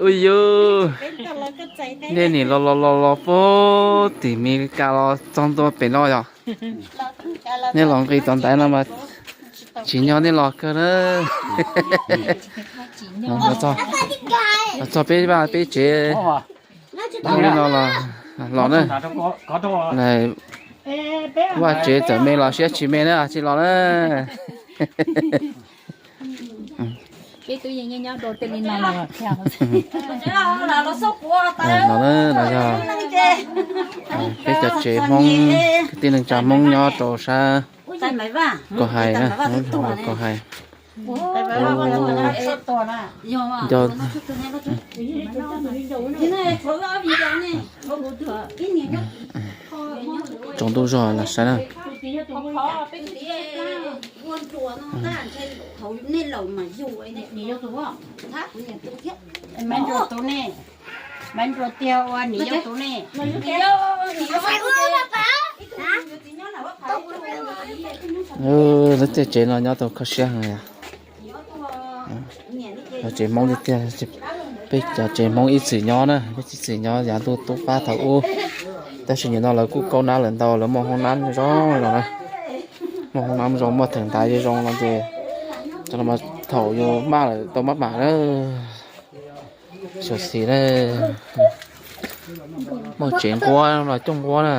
Ui yus, nej nim los los los los puag tim Meskas los txog ntua pem no yog? Nej los nqis tom ntaiv no mas tsim nyog nej los kawg na. Los txog peb vaj peb tsev, no los, los na. Vaj tsev txawm me los siab tsis me na tsis los na. Los na, los yog peb cov tsev Hmoob, kwv tij neej tsa Hmoob nyob rau sab Kos Hais na, Kos Hais. Nco, tsaus ntuj zog los saib na. Lub txoj tsev no nyob tau kho siab heev yom. Cov tsev Hmoob tiag tiag, peb cov tsev Hmoob ib txwm nyob na, peb ib txwm nyob yav ntuj tub qab thaum ub, tab sis nim no lawv kuj kaub nab lawm ntau, lawv muaj hoob nab zoo los na, muaj hoob nab zoo, muaj theem ntaiv zoo no ces, cov no mas thaum yus maj lawm tau maj mam na. Xyuam xim na, muaj tsev nquab los coob nquab na.